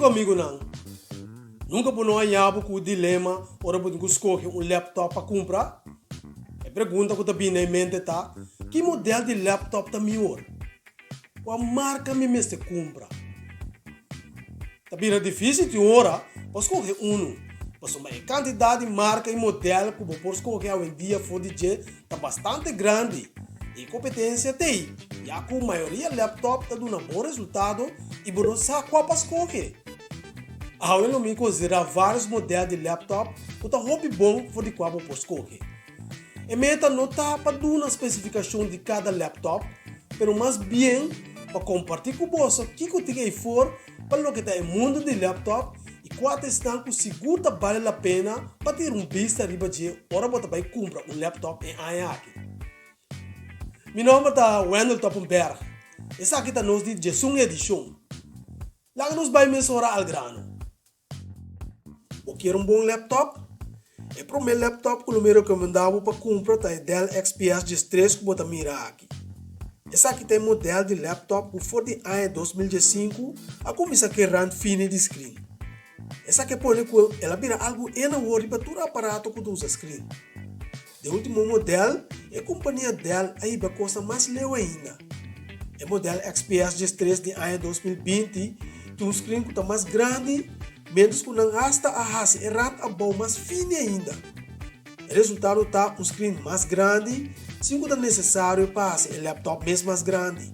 Kiko amigunan? Nunka bo no haña bo ku dilema ora bo tin ku skohe un laptop pa kumpra? E pregunta ku ta bini na e mente ta, Ki model di laptop ta mihor? Kua marka mi mester kumpra? Ta bira difísil tin ora pa skohe unu, pasobra e kantidat di marka i modèl ku bo por skohe awendia for di dje ta bastante grandi i e kompetensia t'ei, ya ku mayoria lèptòp ta duna bon resultado i bo no sa kua pa skohe. Awe lo mi konsiderá vários modèl di lèptòp ku ta hopi bon for di kua bo por skohe. E meta no ta pa duna spesifikashon di kada lèptòp, pero mas bien pa kompartí ku boso kiko tin eifor pa loke ta e mundu di lèptòp i kua ta esnan ku sigur ta bale la pena pa tira un bista riba dje ora bo ta bai kumpra un lèptòp e aña aki. Mi nòmber ta Wendell Toppenberg. Esaki ta nos di djesun edishon. Laga nos bai mesora al grano. Bo kier un bon laptop? E promé laptop ku lo mi rekomendá bo pa kumpra ta e Dell XPS 13 ku bo ta mira aki. Esaki ta e modèl di laptop ku for di aña 2015 a kuminsá ku e rand fini di skrin. Esaki a pone ku el a bira algu en awor riba tur aparato ku ta usa skrin. Den ultimo modèl, e kompania Dell a hiba kosnan mas leu ainda. E modèl XPS 13 di aña 2020 tin un skrin ku ta mas grandi, miéntras ku nan asta a hasi e rand abou mas fini ainda. E resultado ta un skrin mas grandi sin ku ta nesesario pa hasi e lèptòp mes mas grandi.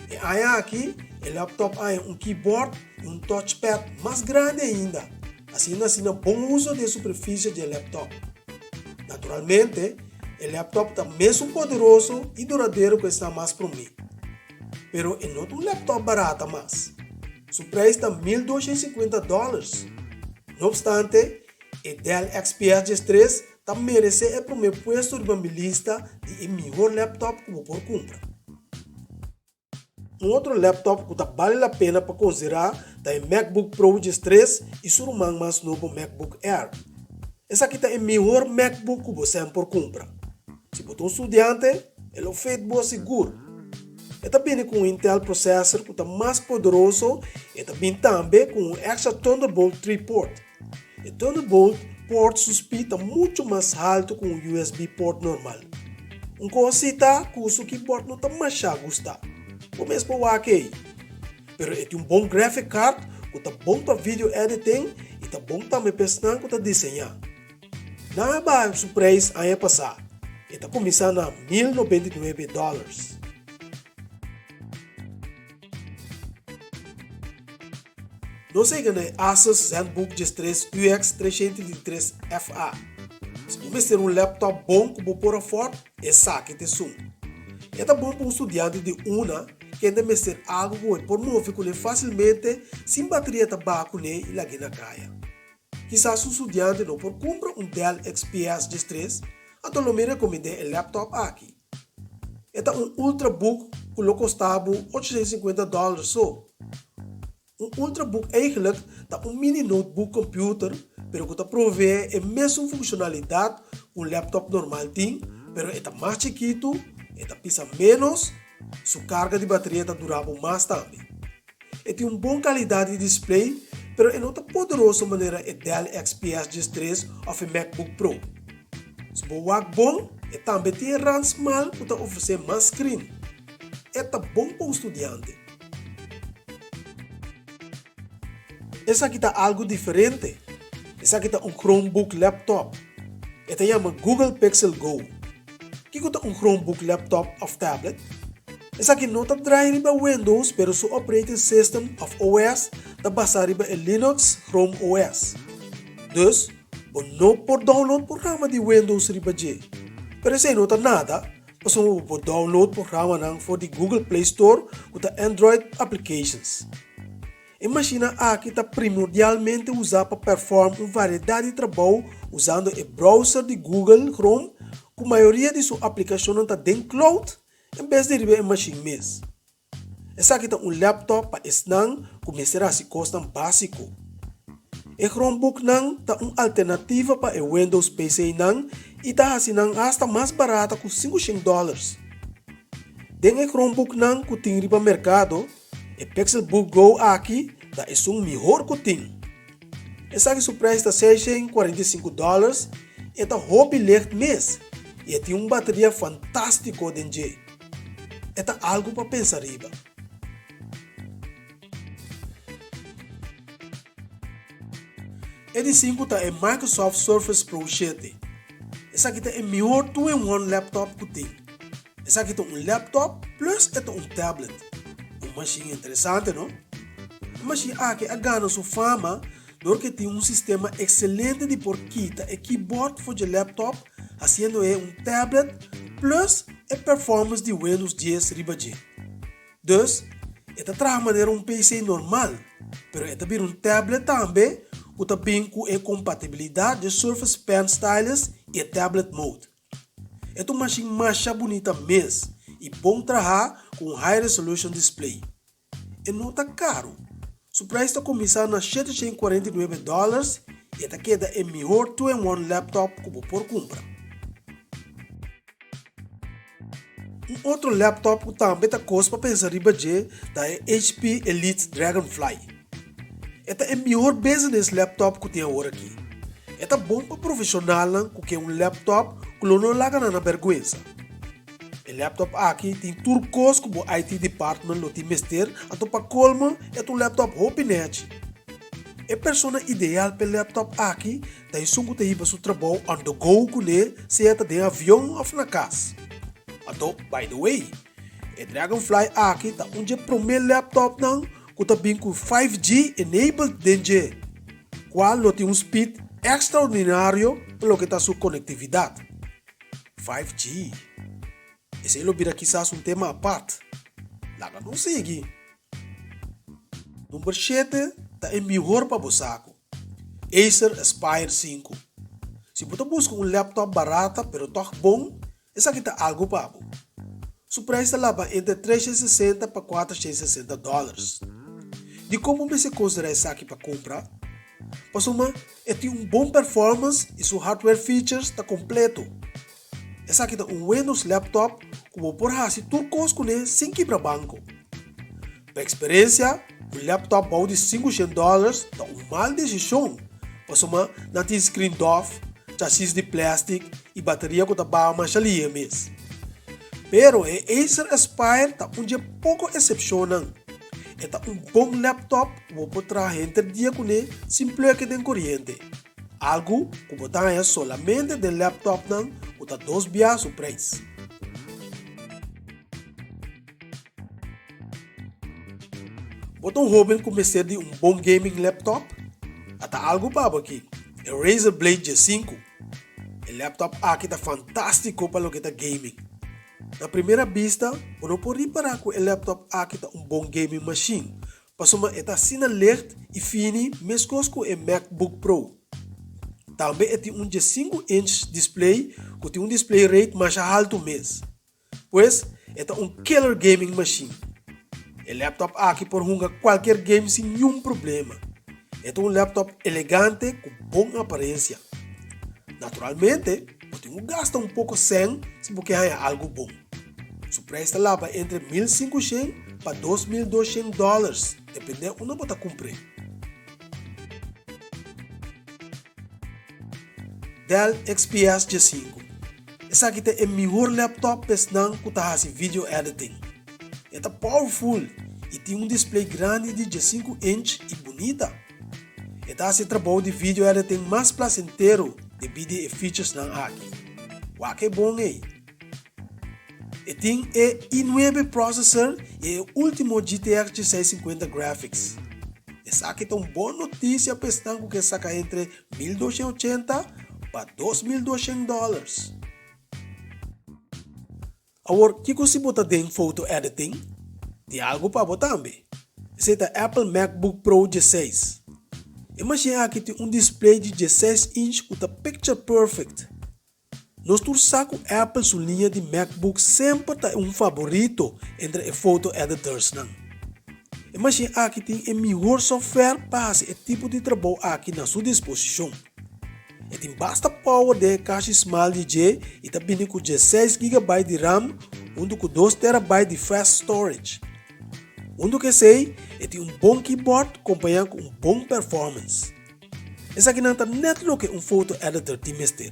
E aña aki e lèptòp haña un keyboard i un touchpad mas grandi ainda, haciendo asina bon uso di e superficie di e laptop. Naturalmente, e laptop ta mesun poderoso i duradero ku esnan mas promé. Pero e no ta un laptop barata mas. Su prijs ta 1250 dòlers. No obstante, e Dell XPS 13 ta meresé e promé puesto riba mi lista di e mihor laptop ku bo por kumpra. Un otro laptop ku ta bale la pena pa konsiderá ta e MacBook Pro 13 i su ruman mas nobo MacBook Air. Esaki ta e mihor MacBook ku bo sèn por kumpra. Si bo ta un studiante, e lo fit bo sigur. E ta bini ku un Intel processor ku ta mas poderoso i e ta bin tambe ku un extra Thunderbolt 3 port. E Thunderbolt port su speed ta muchu mas haltu ku un USB port normal. Un kos si ta ku su keyboard no ta masha gusta. Bo mes por wak ei. Pero e tin un bon graphic card ku ta bon pa video editing i ta bon tambe pa esnan ku ta diseñá. Nan a baha su preis aña pasá. E ta kuminsá na 1099 dòlars. Nos a yega na e Asus ZenBook 13 UX 333 FA. Si bo mester un laptop bon ku bo por afford, esaki ta esun. E ta bon pa un studiante di una kende mester algu ku e por move kuné fásilmente sin bateria ta baha kuné i lag'é na kaya. Kisas un studiante no por kumpra un Dell XPS 13, anto lo mi rekomend'é e laptop aki. E ta un ultrabook ku lo kosta bo 850 dòler so. Un ultrabook eigenlijk ta un mini notebook computer pero ku ta proveé e mesun funshonalidat ku un laptop normal tin, pero e ta mas chikitu, e ta pisa ménos, su karga di bateria ta dura bo mas tambe. E tin un bon kalidat di display, pero e no ta poderoso manera e Dell XPS 13 òf e MacBook Pro. Si bo wak bon, e tambe tin e rand smal ku ta ofresé mas skrin. E ta bon pa un studiante. Esaki ta algu diferente. Esaki ta un Chromebook laptop. E ta yama Google Pixel Go. Kiko ta un Chromebook laptop òf tablet? Esaki no ta draai riba Windows pero su operating system òf OS ta basá riba e Linux Chrome OS. Dus, bo no por download programa di Windows riba dje. Pero esei no ta nada, pasobra bo por download programanan for di Google Play Store ku ta Android applications. E mashina aki ta primordialmente usá pa perform un variedat di trabou usando e browser di Google Chrome ku mayoria di su aplikashonnan ta den cloud en bes di riba e mashin mes. Esaki ta un laptop pa esnan ku mester hasi kosnan básiko. E Chromebooknan ta un alternativa pa e Windows PCnan i ta hasi nan asta mas barata ku 500 dòlers. Den e Chromebooknan ku tin riba merkado, E Pixelbook Go aki ta esun mihor ku tin. Esaki su prijs ta 645 dollars, e ta hopi licht mes y e tin un bateria fantastico den dje. E ta algo pa pensa riba. E di sinku ta e Microsoft Surface Pro shete. Esaki ta e mihor two in one laptop ku tin. Esaki ta un laptop plus e ta un tablet. Un mashin interesante no? E mashin aki a gana su fama dor ku e tin un sistema ekselente di por kita e keyboard for dje laptop hasiendo e un tablet plus e performance di Windows dies riba dje. Dus, e ta traha manera un PC normal, pero e ta bira un tablet tambe ku ta bin ku e kompatibilidat dje Surface Pen Stylus i e Tablet Mode. E ta un mashin masha bunita mes i bon trahá ku un high resolution display. E no ta karu. Su prijs ta kuminsá na 749 dòlars i e ta keda e mihor two-in-one laptop ku bo por kumpra. Un otro laptop ku tambe ta kos pa pensa riba dje ta e HP Elite Dragonfly. E ta e mihor business laptop ku tin awor aki. E ta bon pa profeshonalnan ku ke un laptop ku lo no laga nan na bèrgwensa. E laptop aki tin tur kos ku bo IT department lo tin mester anto pa kolmo e ta un laptop hopi nèchi. E persona ideal pa e laptop aki Ta esun ku ta hiba su trabou on the go kuné sea ta den avion òf na kas. Anto, by the way, e Dragonfly aki ta un dje promé laptopnan ku ta bin ku 5G enabled den dje, kual lo tin un speed ekstraordinario pa loke ta su konektividat. 5G. Esei lo bira kisas un tema apart. Laga nos sigui. Number shete ta e mihor pa bo saku, Acer Aspire 5. Si bo ta buska un laptop barata pero tòg bon, esaki ta algu pa bo. Su prijs ta laba entre 360 pa 460 dòlars. Dikon bo mester konsiderá esaki pa kumpra? Pasobra e tin un bon performance i su hardware features ta kompleto. Esaki ta un Windows laptop ku bo por hasi tur kos kuné sin kibra banko. Pa eksperensia, un laptop bou di 500 dòlars ta un mal desishon pasobra nan tin screen dòf, chasis di plèstik i bateria ku ta baha masha lihe mes. Pero e Acer Aspire ta un dje poko esepshonnan. E ta un bon laptop ku bo por traha henter dia kuné sin plùke den koriente. Algu ku bo ta haña solamente den laptopnan ku ta dos bia su preis. Bo ta un hoben ku mester di un bon gaming laptop? Ata algu pa bo aki, e Razer Blade G5. E laptop aki ta fantástiko pa loke ta gaming. Na primera bista bo no por ripará ku e laptop aki ta un bon gaming machine, Pasobra e ta asina licht i fini meskos ku e MacBook Pro. Tambe e tin un 15 inch display ku tin un display rate masha haltu mes. Pues, e ta un killer gaming machine. E laptop aki por hunga kualkier game sin niun problema. E ta un laptop elegante ku bon aparensia. Naturalmente, bo tin ku gasta un poko sèn si bo ke haña algu bon. Su prijs ta laba entre 1500 pa 2200 dollars, depende unda bo ta cumpr'é. Dell XPS G5 Esaki ta e mihor laptop pa esnan cu ta haci video editing. E ta powerful y tin un display grandi di 15 inch y bunita. E ta haci e trabou di video editing mas placentero debí di e featuresnan aki. Wak e bon ey! E tin e i9 processor i e ultimo GTX 650 graphics. Esaki ta un bon notisia pa esnan ku ke saka entre 1280 pa 2200 dollars. Awor, kiko si bo ta den photo editing? Tin algu pa bo tambe. Esei ta Apple MacBook Pro 16. E mashin aki tin un display di 16 inch ku ta picture perfect. Nos tur sa ku Apple su liña di MacBook semper ta un faborito entre e photo editorsnan. E mashin aki tin e mihor software pa hasi e tipo di trabou aki na su disposishon. E tin basta power den e kashi smal di dje i ta bini ku 16 gigabyte di RAM huntu ku 2 terabyte di fast storage. Huntu ku esei, E tin un bon keyboard kompañá ku un bon performance. Esakinan ta nèt loke un photo editor tin mester.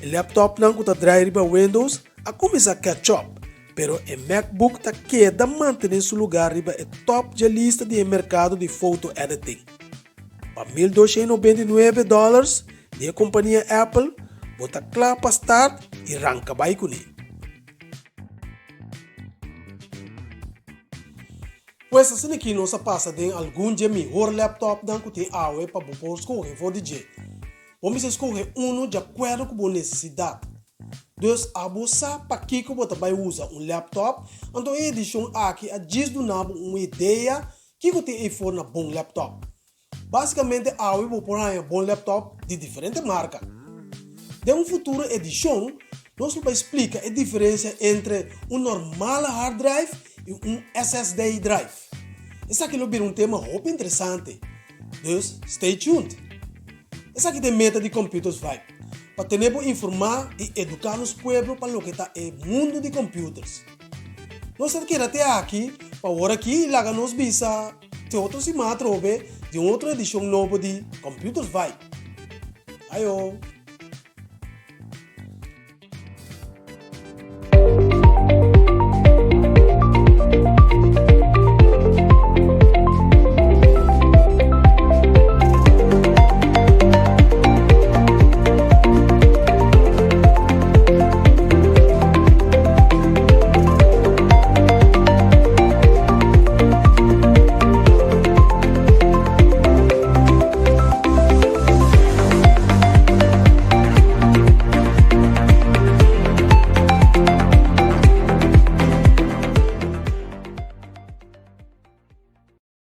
E laptopnan ku ta drai riba Windows a kuminsá catch up, pero e MacBook ta keda mantené su lugá riba e top dje lista di e merkado di photo editing. Pa 1299 dòlars di e kompania Apple, bo ta kla pa start i ranka bai kuné. Pues asina aki nos a pasa den algun dje mihor laptopnan ku tin awe pa bo por skohe for di dje. Bo mester skohe unu djakuerdo ku bo nesesidat. Dus abo sa pakiko bo ta bai usa un laptop, anto e edishon aki a djis duna bo un idea kiko tin eifor na bon laptop. Básikamente awe bo por haña bon laptop di diferente marka. Den un futuro edishon nos lo bai splika e diferensia entre un normal hard drive i un SSD drive. Esaki lo bira un tema hopi interesante, dus stay tuned! Esaki ta e meta di Computers Vibe, pa tene bo informá i eduká nos pueblo pa loke ta e mundu di computers. Nos ta keda te aki pa ora aki i laga nos bisa te otro siman atrobe di un otro edishon nobo di Computers Vibe. Ayo!